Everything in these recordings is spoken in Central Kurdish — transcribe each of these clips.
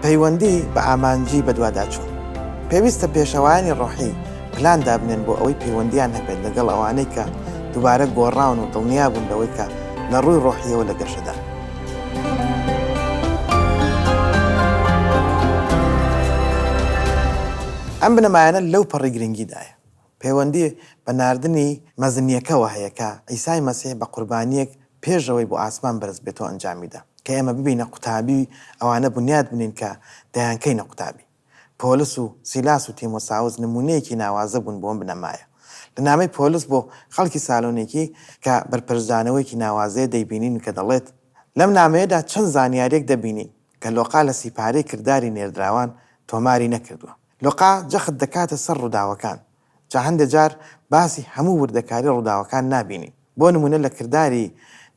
پەیوەندی بە ئامانجی بەدواداچوون. پێویستە پێشەوایانی ڕۆحی پلان دابنێن بۆ ئەوەی پەیوەندییان هەبێت لەگەڵ ئەوانەی کە دووبارە گۆڕاون و دڵنیا بوون لەوەی کە لە ڕووی ڕۆحییەوە لە گەشەدان. ئەم بنەمایانە لەو پەڕی گرنگیدایە. پەیوەندی بە ناردنی مەزنییەکەوە هەیە کە عیسای مەسیح بە قوربانییەک پێش ئەوەی بۆ ئاسمان بەرز بێتەوە ئەنجامی دا، کە ئێمە ببینە قوتابی ئەوانە بنیات بنێین کە دەیانکەینە قوتابی. پۆلس و سیلاس و تیمۆساوس نموونەیەکی ناوازە بوون بۆ ئەم بنەمایە. لە نامەی پۆلس بۆ خەڵکی سالۆنیکی کە بەرپەرچدانەوەیەکی ناوازەیە دەیبینین کە دەڵێت، لەم نامەیەدا چەند زانیارییەک دەبینین کە لۆقا لە سیپارەی کرداری نێردراوان تۆماری نەکردووە. لۆقا جەخت دەکاتە سەر ڕووداوەکان، جا هەندێ جار باسی هەموو وردەکاری ڕووداوەکان نابینین. بۆ نموونە لە کرداری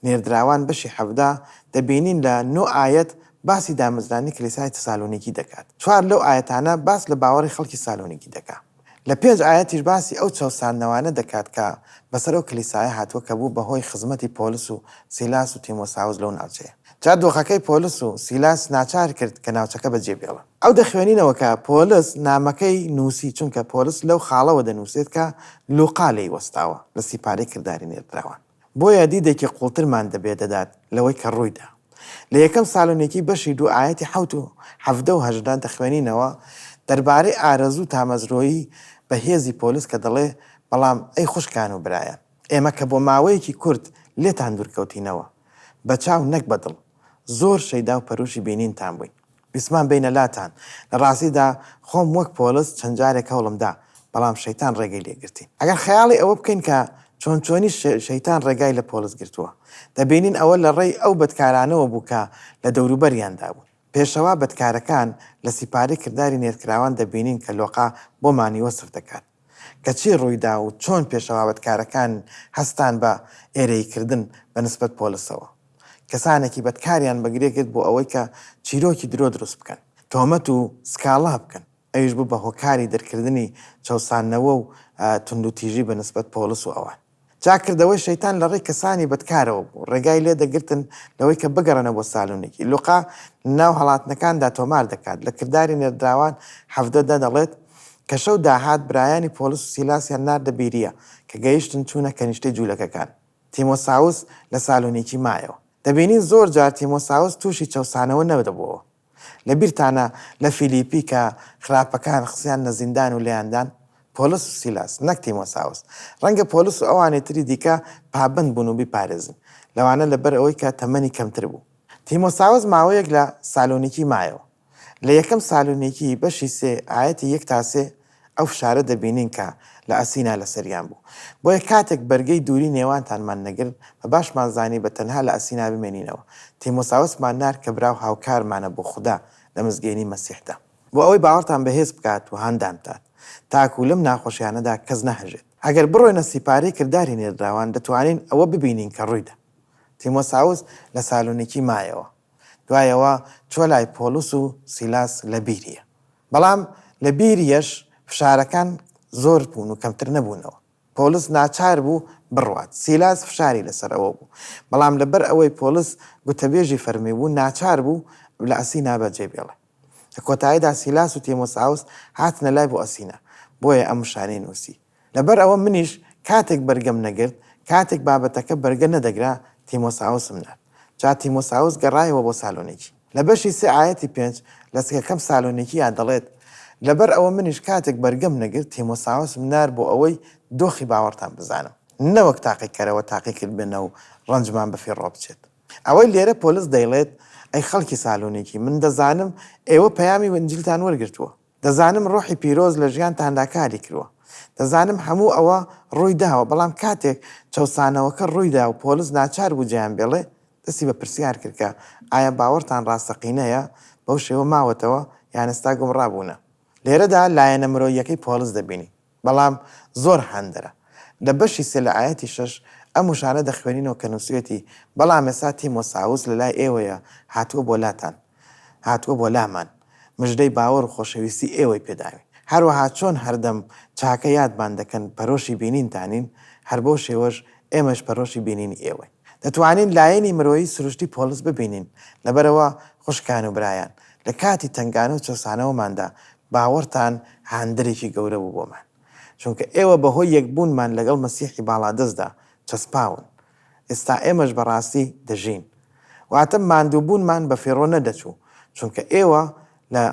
نێردراوان بەشی 17 دەبینین لە نۆ ئایەت باسی دامەزراندنی کلیسای تسالۆنیکی دەکات. چوار لەو ئایەتانە باس لە باوەڕی خەڵکی سالۆنیکی دەکا. لە پێنج ئایەتیش باسی ئەو چەوساندنەوانە دەکات کە بەسەر ئەو کلیسایە هاتووە کە بوو بە هۆی خزمەتی پۆلس و سیلاس و تیمۆساوس لەو ناوچەیە. جا دۆخەکەی پۆلس و سیلاس ناچار کرد کە ناوچەکە بەجێ بێڵن. ئەو دەخوێنینەوە کە پۆلس نامەکەی نووسی، چونکە پۆلس لەو خاڵەوە دەنووسێت کە لوقا لێی وەستاوە لە سیپارەی کرداری نێردراوان. بۆیە دیدێکی قووڵترمان دەبێ دەدات لەوەی کە ڕوویدا. لە یەکەم سالۆنیکی بەشی دوو ئایەتی حەوت و 17 و 18 دەخوێنینەوە دەربارەی ئارەزوو و تامەزرۆیی بە هێزی پۆلس کە دەڵێ بەڵام ئەی خوشکان و برایان ئێمە کە بۆ ماوەیەکی کورت لێتان دوورکەوتینەوە بە چاو نەک بە دڵ زۆر شەیدا و پەروشی بینینتان بووین. ویستمان بێینە لاتان. لە ڕاستیدا خۆم وەک پۆڵس چەند جارێک هەوڵم دا، بەڵام شەیتان ڕێگەی لێ گرتین. ئەگەر خەیاڵی ئەوە بکەین کە چۆن چۆنی شەیتان ڕێگای لە پۆڵس گرتووە، دەبینین ئەوە لە ڕێی ئەو بەدکارانەوە بوو کە لە دەوروبەریاندا بوون. پێشەوا بەدکارەکان لە سیپارەی کرداری نێردکراوان دەبینین کە لۆقا بۆمانی وەسف دەکات کە چی ڕوویدا و چۆن پێشەوا بەدکارەکان هەستان بە ئێرەییکردن بە نسبەت پۆلسەوە. کەسانێکی بەدکاریان بەگرێ گرت بۆ ئەوەی کە چیرۆکی درۆ دروست بکەن، تۆمەت و سکاڵا بکەن، ئەویش بوو بە هۆکاری دەرکردنی چەوساندنەوە و توندوتیژی بە نسبەت پۆڵس و ئەوان. جا کردەوەی شەیتان لە ڕێی کەسانی بەدکارەوە بوو، ڕێگای لێ دەگرتن لەوەی کە بگەڕێنەوە بۆ سالونیکی. لوقا لە ناو هەڵاتنەکاندا تۆمار دەکات، لە کرداری نێردراوان 17 دا دەڵێت، کە شەو داهات برایانی پۆڵس و سیلاسیان ناردە بیریە، کە گەیشتن چوونە کەنیشتەی جوولەکەکان. تیمۆساوس لە سالۆنیکی مایەوە. دەبینین زۆر جار تیمۆساوس تووشی چەوسانەوە نەدەبۆوە. لە بیرتانە لە فیلیپی کە خراپەکان خستیاننە زیندان و لێیان دان؟ پۆلس و سیلاس، نەک تیمۆساوس. ڕەنگە پۆلس و ئەوانی تری دیکە پابەند بوون و بیپارێزن، لەوانە لەبەر ئەوەی کە تەمەنی کەمتر بوو. تیمۆساوس ماوەیەک لە سالۆنیکی مایەوە. لە یەکەم سالونیکی بەشی سێ ئایەتی یەک تا سێ ئەو فشارە دەبینین کە لە ئەسینا لەسەریان بوو. بۆیە کاتێک بەرگەی دووری نێوانتانمان نەگرت، بە باشمان زانی بە تەنها لە ئەسینا بمێنینەوە. تیمۆساوسمان نارد کە برا و هاوکارمانە بۆ خودا لە مزگێنی مەسیحدا. بۆ ئەوەی باوەڕتان بەهێز بکات و هاندان بدات، تاکو لەم ناخۆشیانەدا کەس نەهەژێت. ئەگەر بڕۆینە سیپارەی کرداری نێردراوان، دەتوانین ئەوە ببینین کە ڕوویدا. تیمۆساوس لە سالونیکی مایەوە. دوای ئەوە چووە لای پۆڵس و سیلاس لە بیریە. بەڵام لە بیریەش فشارەکان زۆر بوون و کەمتر نەبوونەوە. پۆڵس ناچار بوو بڕوات. سیلاس فشاری لەسەر ئەوە بوو. بەڵام لەبەر ئەوەی پۆڵس گوتەبێژی فەرمی بوو، ناچار بوو لە ئەسینا بەجێ بێڵێ. لە کۆتاییدا سیلاس و تیمۆساوس هاتنە لای بۆ ئەسینا. بۆیە ئەم وشانەی نووسی. لەبەر ئەوە منیش کاتێک بەرگەم نەگرت، کاتێک بابەتەکە بەرگە نەدەگرا، تیمۆساوسم نارد. جا تیمۆساوس گەڕایەوە بۆ سالۆنیکی. لە بەشی سێ ئایەتی پێنج لە سکەکەم سالۆنیکییا دەڵێت، لەبەر ئەوە منیش کاتێک بەرگەم نەگرت، تیمۆساوسم نارد بۆ ئەوەی دۆخی باوەڕتان بزانم، نەوەک تاقیکەرەوە تاقی کردبێنەوە و ڕەنجمان بەفیڕۆ بچێت. ئەوەی لێرە پۆلس دەیڵێت، ئەی خەڵکی سالۆنیکی، من دەزانم ئێوە پەیامی ئینجیلتان وەرگرتووە. دەزانم ڕۆحی پیرۆز لە ژیانتاندا کاری کرووە. دەزانم هەموو ئەوە ڕووی داوە، بەڵام کاتێک چەوسانەوەکە ڕووی دا و پۆلس ناچار بوو جێیان بێڵێ، دەستی بە پرسیار کرد کە ئایا باوەڕتان ڕاستەقینەیە، بەو شێوە ماوەتەوە، یان ئێستا گومڕا بوونە. لێرەدا لایەنە مرۆییەکەی پۆلس دەبینین. بەڵام زۆر هاندەرە. لە بەشی سێ لە ئایەتی شەش ئەم وشانە دەخوێنینەوە کە نووسیویەتی، بەڵام ئێستا تیمۆساوس لە لای ئێوەیە، هاتووە بۆ لاتان، هاتووە بۆ لامان، مژدەی باوەڕ و خۆشەویستی ئێوەی پێداوین. هەروەها چۆن هەردەم چاکە یادمان دەکەن، پەرۆشی بینینتانین، هەر بەو شێوەش ئێمەش پەرۆشی بینینی ئێوەین. دەتوانین لایەنی مرۆیی سروشتی پۆڵس ببینین، لەبەرئەوە خوشکان و برایان، لە کاتی تەنگانە و چەوسانەوەماندا باوەڕتان هاندەرێکی گەورە بوو بۆمان. چونکە ئێوە بەهۆی یەکبوونمان لەگەڵ مەسیحی باڵادەستدا چەسپاون. ئێستا ئێمەش بە ڕاستی دەژین. واتە ماندووبوونمان بەفیڕۆ نەدەچوو، چونکە ئێوە لە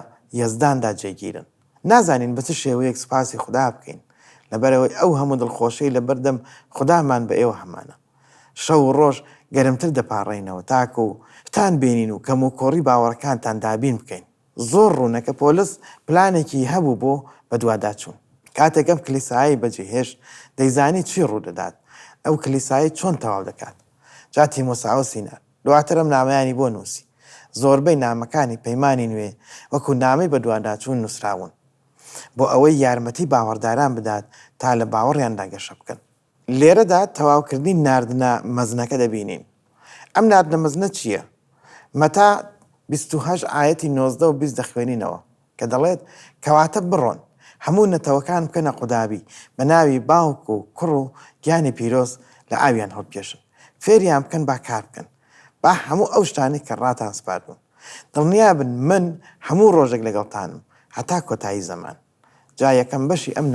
یەزداندا جێگیرن. نازانین بە چ شێوەیەک سوپاسی خودا بکەین، لەبەرئەوەی ئەو هەموو دڵخۆشیەی لەبەردەم خودامان بە ئێوە هەمانە. شەو و ڕۆژ گەرمتر دەپاڕێینەوە تاکو بتان بینین و کەموکۆڕی باوەڕەکانتان دابین بکەین. زۆر ڕوونە کە پۆلس پلانێکی هەبوو بۆ بەدواداچوون. کاتێک ئەم کلیسایەی بەجێهێشت، دەیزانی چی ڕوودەدات، ئەو کلیسایەی چۆن تەواو دەکات. جا تیمۆساوسی نارد. دواتر ئەم نامەیانی بۆ نووسی. زۆربەی نامەکانی پەیمانی نوێ وەکو نامەی بەدواداچوون نووسراون، بۆ ئەوەی یارمەتی باوەڕداران بدات تا لە باوەڕیاندا گەشە بکەن. لێرەدا تەواوکردنی ناردنە مەزنەکە دەبینین. ئەم ناردنە مەزنە چییە؟ مەتا 28 ئایەتی 19 و 20 دەخوێنینەوە کە دەڵێت، کەواتە بڕۆن، هەموو نەتەوەکان بکەنە قودابی، بە ناوی باوک و کوڕ و گیانی پیرۆز لە ئاویان هەڵبکێشن، فێریان بکەن با کار بکەن، با هەموو ئەو شتانەی کە ڕاتان سپاردوون. دڵنیابن من هەموو ڕۆژێک لەگەڵتانم هەتا کۆتایی زەمان. جا یەکەم بەشی ئەم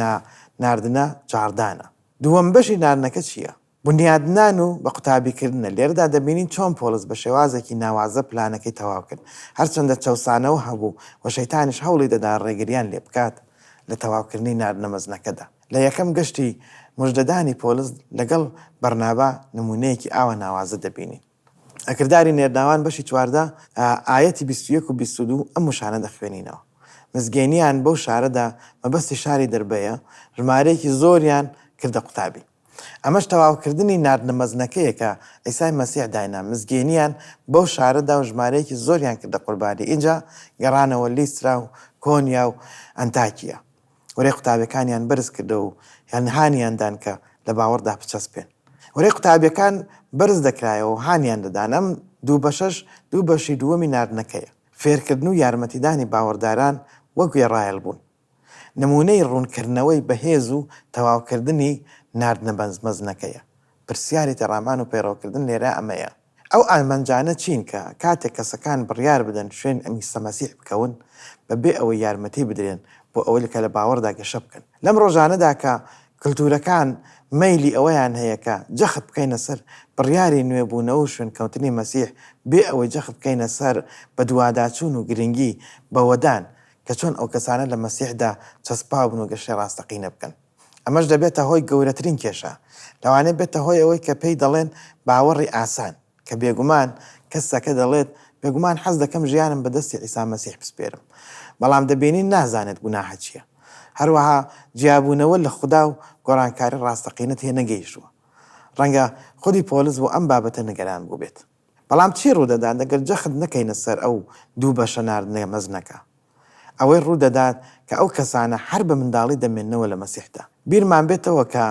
ناردنە جاڕدانە. دووەم بەشی ناردنەکە چییە؟ بونیادنان و بە قوتابیکردنە. لێرەدا دەبینین چۆن پۆڵس بە شێوازێکی ناوازە پلانەکەی تەواو کرد. هەرچەندە چەوسانەوە هەبوو و شەیتانیش هەوڵی دەدا ڕێگریان لێ بکات لە تەواوکردنی ناردنە مەزنەکەدا. لە یەکەم گەشتی مژدەدانی پۆڵس لەگەڵ بەرنابا نموونەیەکی ئاوا ناوازە دەبینین. لە کرداری نێردراوان بەشی 14 ئایەتی 21 و 22 ئەم وشانە دەخوێنینەوە. مزگێنیان بەو شارەدا، مەبەستی شاری دەربەیە، ژمارەیەکی زۆریان کردە قوتابی. ئەمەش تەواوکردنی ناردنە مەزنەکەیە کە عیسای مەسیح داینا، مزگێنیان بەو شارەدا و ژمارەیەکی زۆریان کردە قوربانی، ئینجا گەڕانەوە لیسترا و کۆنیا و ئەنتاکیە. ورەی قوتابیەکانیان بەرز کردەوە و هانیان دان کە لە باوەڕدا بچەسپێن. ورەی قوتابیەکان بەرز دەکرایەوە و هانیان دەدان، ئەم دوو بەشەش دوو بەشی دووەمی ناردنەکەیە، فێرکردن و یارمەتیدانی باوەڕداران بۆ گوێڕایەڵ بوون. نموونەی ڕوونکردنەوەی بەهێز و تەواوکردنی ناردنە مەزنەکەیە. پرسیاری تێڕامان و پەیڕەوکردن لێرە ئەمەیە، ئەو ئامانجانە چین کە کاتێک کەسەکان بڕیار بدەن شوێن عیسا مەسیح بکەون بە بێ ئەوەی یارمەتی بدرێن بۆ ئەوەی کە لە باوەڕدا گەشە بکەن؟ لەم ڕۆژانەدا کە کلتورەکان مەیلی ئەوەیان هەیە کە جەخت بکەینە سەر بڕیاری نوێبوونەوە و شوێنکەوتنی مەسیح بێ ئەوەی جەخت بکەینە سەر بەدواداچوون و گرنگی بەوەدان کە چۆن ئەو کەسانە لە مەسیحدا چەسپاو بن و گەشەی ڕاستەقینە بکەن. ئەمەش دەبێتە هۆی گەورەترین کێشە. لەوانەیە بێتە هۆی ئەوەی کە پێی دەڵێن باوەڕی ئاسان، کە بێگومان کەسەکە دەڵێت، بێگومان حەز دەکەم ژیانم بە دەستی عیسا مەسیح بسپێرم. بەڵام دەبینین نازانێت گوناهە چییە. هەروەها جیابوونەوە لە خودا و گۆڕانکاری ڕاستەقینە تێنەگەیشتووە. ڕەنگە خودی پۆلس بۆ ئەم بابەتە نیگەران بووبێت. بەڵام چی ڕوودەدات ئەگەر جەخت نەکەینە سەر ئەو دوو بەشە ناردنە مەزنەکە؟ ئەوەی ڕوودەدات کە ئەو کەسانە هەر بە منداڵی دەمێننەوە لە مەسیحدا. بیرمان بێتەوە کە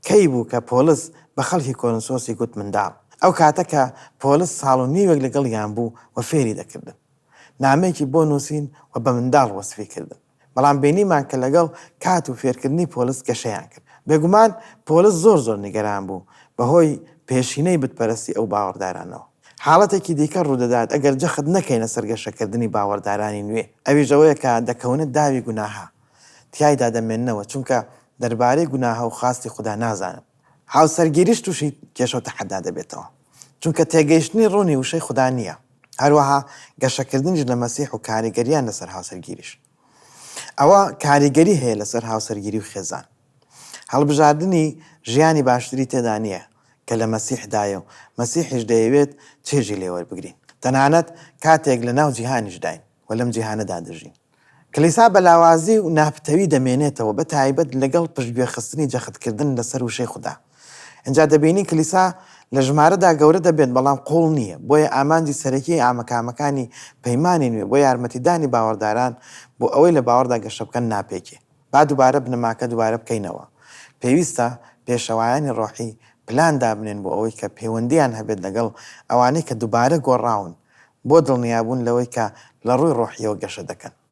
کەی بوو کە پۆڵس بە خەڵکی کۆرنسۆسی گوت منداڵ؟ ئەو کاتە کە پۆڵس ساڵ و نیوێک لەگەڵیان بوو و فێری دەکردن. نامەیەکی بۆ نووسین و بە منداڵ وەسفی کردن. بەڵام بینیمان کە لەگەڵ کات و فێرکردنی پۆلس گەشەیان کرد. بێگومان پۆلس زۆر زۆر نیگەران بوو بەهۆی پێشینەی بتپەرستی ئەو باوەڕدارانەوە. حاڵەتێکی دیکە ڕوودەدات ئەگەر جەخت نەکەینە سەر گەشەکردنی باوەڕدارانی نوێ، ئەویش ئەوەیە کە دەکەونە داوی گوناهە، تیایدا دەمێننەوە، چونکە دەربارەی گوناهە و خواستی خودا نازانن. هاوسەرگیریش تووشی کێشە و تەحەدا دەبێتەوە، چونکە تێگەیشتنی ڕوونی وشەی خودا نییە. هەروەها گەشەکردنیش لە مەسیح و کاریگەریان لەسەر هاوسەرگیریش. ئەوە کاریگەری هەیە لەسەر هاوسەرگیری و خێزان. هەڵبژاردنی ژیانی باشتری تێدا نییە کە لە مەسیحدایە و مەسیحیش دەیەوێت چێژی لێ وەربگرین. تەنانەت کاتێک لەناو جیهانیشداین و لەم جیهانەدا دەژین. کلیسا بە لاوازی و ناپتەوی دەمێنێتەوە بە تایبەت لەگەڵ پشتگوێخستنی جەختکردن لەسەر وشەی خودا. ئینجا دەبینین کلیسا لە ژمارەدا گەورە دەبێت بەڵام قووڵ نییە، بۆیە ئامانجی سەرەکیی ئامەکامەکانی پەیمانی نوێ بۆ یارمەتیدانی باوەڕداران بۆ ئەوەی لە باوەڕدا گەشە بکەن ناپێکێ. با دووبارە بنەماکە دووبارە بکەینەوە. پێویستە پێشەوایانی ڕۆحی پلان دابنێن بۆ ئەوەی کە پەیوەندییان هەبێت لەگەڵ ئەوانەی کە دووبارە گۆڕاون بۆ دڵنیابوون لەوەی کە لە ڕووی ڕۆحییەوە گەشە دەکەن.